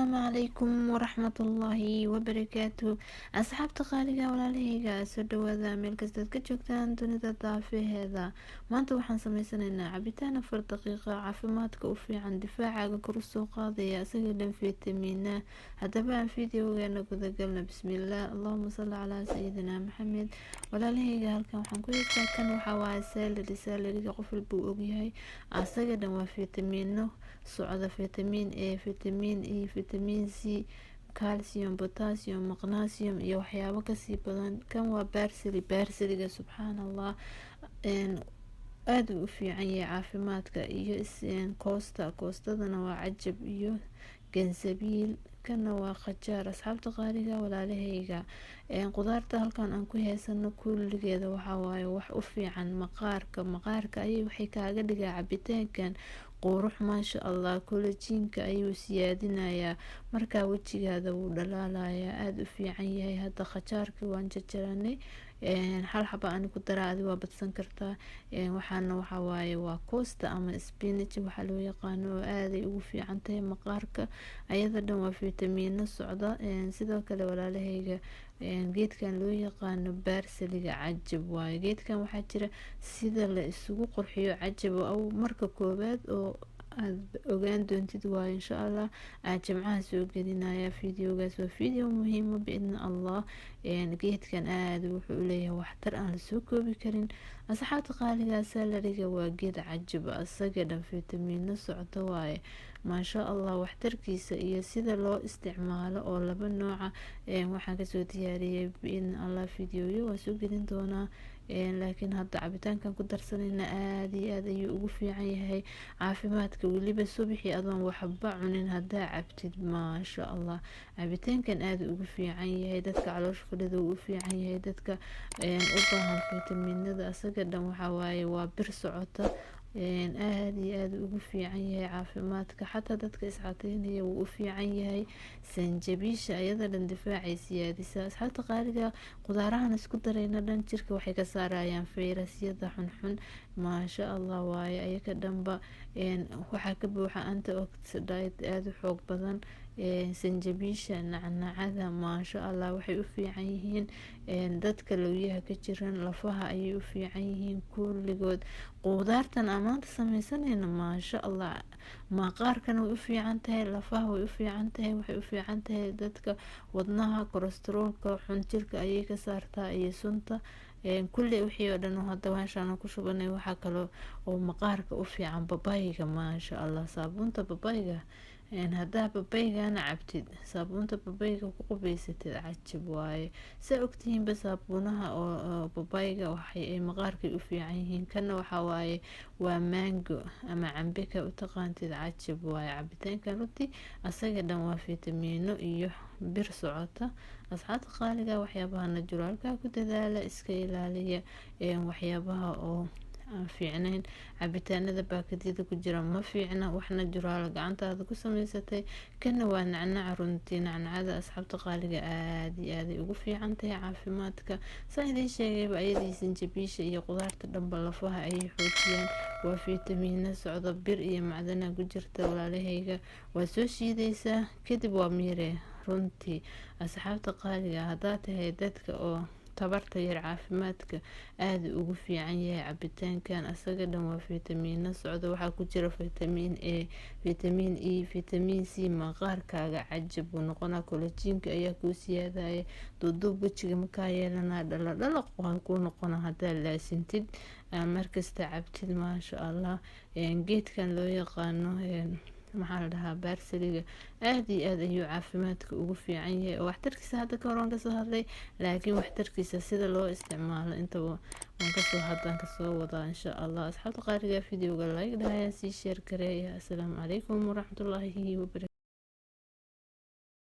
Asalaamu calaykum waraxmatullaahi wabarakaatu. Asxaabta qaaliga, walaalahayga, soo dhawaada meel kastaad ka joogtaan dunida daafaheeda. Maanta waxaan sameysanaynaa cabitaan 4 daqiiqa, caafimaadka u fiican, difaacaaga kor usoo qaadaya, isaga dhan fitamiina. Haddaba aan videogeena gudagalna. Bismillaah, allahuma salli calaa sayidina Maxamed. Walaalahayga, halkan waxaan ku haystaa, kan waxaa waaye celery. Celeryga qof walba uu ogyahay, asaga dhan waa fitamiino socda: vitamin A, vitamin E, vitamin C, calcium, potassium, magnesium iyo waxyaabo kasii badan. Kan waa parsley. Parsleyga, subxaan Allah, aada u fiican yahay caafimaadka. Iyo koosta, koostadana waa cajab, iyo gansabiil. Kana waa khajaar. Asxaabta qaaliga, walaalahayga, qudaarta halkan aan ku heysano kulligeeda waxaa waaye wax u fiican maqaarka. Maqaarka ayay waxay kaaga dhigaa cabitaankan qurux, maasha Allah. Collagenka ayuu siyaadinayaa, markaa wejigaada wuu dhalaalayaa, aada u fiican yahay. Hadda khajaarkii waan jarjaranay, hal xaba ani ku daraa, adi waa badsan kartaa. Waxaana waxaa waaye waa koosta ama spinach waxaa loo yaqaano, oo aaday ugu fiican tahay maqaarka. Ayada dhan waa fitamiino socda. Sidoo kale, walaalahayga, geedkan loo yaqaano parsleyga cajab waaye. Geedkan waxaa jira sida la isugu qurxiyo, cajab. Marka koowaad oo aada ogaan doontid waayo, insha Allah aad Jimcaha soo gelinaya videogaas, waa video muhiima biidni Allah. Geedkan aada wuxuu uleeyahay waxtar aan lasoo koobi karin. Asxaabta qaaliga, celeryga waa geed cajab, asaga dhan fitamiino socdo waaye, maasha Allah. Waxtarkiisa iyo sida loo isticmaalo oo laba nooca waxaan kasoo diyaariyay, biidni Allah videoyo waan soo gelin doonaa. Laakiin hadda cabitaankan ku darsanayna aada iyo aada ayuu ugu fiican yahay caafimaadka, weliba subaxii adoon waxba cunin hadaa cabtid, maasha Allah. Cabitaankan aada ugu fiican yahay dadka caloosha fadhida, uu u fiican yahay dadka u baahan fitamiinada. Asaga dhan waxaa waaye waa bir socota, aada iyo aada ugu fiican yahay caafimaadka. Xataa dadka iscateynaya wuu u fiican yahay. Sanjabiisha ayada dhan difaacay siyaadisa. Asxaabta qaaliga, qudaarahan isku darayna dhan jirka waxay ka saarayaan fayrasyada xunxun, maasha Allah waaye. Ayaga dhanba waxaa ka buuxa antioxidant aada u xoog badan. Sanjabiisha, nacnacada, maasha Allah, waxay u fiican yihiin dadka lowyaha ka jiran, lafaha ayay u fiican yihiin kulligood. Qudaartan aan maanta sameysanayna, maasha Allah, maqaarkana way u fiican tahay, lafaha way u fiican tahay, waxay u fiican tahay dadka wadnaha, kolestaroolka xun jirka ayay ka saartaa iyo sunta kulli wixii oo dhan. Hadda meeshaan ku shubanay waxaa kaloo oo maqaarka u fiican babayga, maasha Allah. Saabuunta babayga, haddaa babaygana cabtid, saabuunta babayga ku qubeysatid, cajab waaye. Saa ogtihiinba, saabuunaha oo babayga waxay ay maqaarkay u fiican yihiin. Kana waxaa waaye waa mango ama cambe ka u taqaantid, cajab waaye. Cabitaankan runtii asaga dhan waa fitamiino iyo bir socota. Asxaabta qaaliga, waxyaabaha naturalka ku dadaala, iska ilaaliya waxyaabaha oo aan fiicnayn. Cabitaanada baakadyada ku jira ma fiicna, wax natural gacantaada ku sameysatay. Kana waa nacnaca. Runtii nacnacada, asxaabta qaaliga, aada iyo aaday ugu fiican tahay caafimaadka. Saan idiin sheegayba, ayadii sanjabiisha iyo qudaarta dhanba lafaha ayay xoojiyaan, waa fitamiino socdo, bir iyo macdana ku jirta. Walaalahayga, waa soo shiidaysaa, kadib waa miire. Runtii, asxaabta qaaliga, haddaa tahay dadka oo tabarta yar, caafimaadka aada ugu fiican yahay cabitaankan. Asaga dhan waa fitamiino socda, waxaa ku jira vitamin A, vitamin E, vitamin C. Maqaarkaaga cajab buu noqonaa, collagenka ayaa kuu siyaadaya, duuduub wejiga makaa yeelanaa, dhalo dhalaq waa kuu noqona hadaa laasintid, markasta cabtid, maasha Allah. Geedkan loo yaqaano, maxaa la dhahaa, parsleyga, aada iyo aada ayuu caafimaadka ugu fiican yahay, oo waxtarkiisa hadda ka hor waan kasoo hadlay, laakiin waxtarkiisa sida loo isticmaalo intaba waan kasoo haddaan kasoo wadaa, insha Allah. Asxaabta qaaliga, videoga like dhahaya, sii share gareeya. Asalaamu calaykum waraxmatullaahi wabarakatu.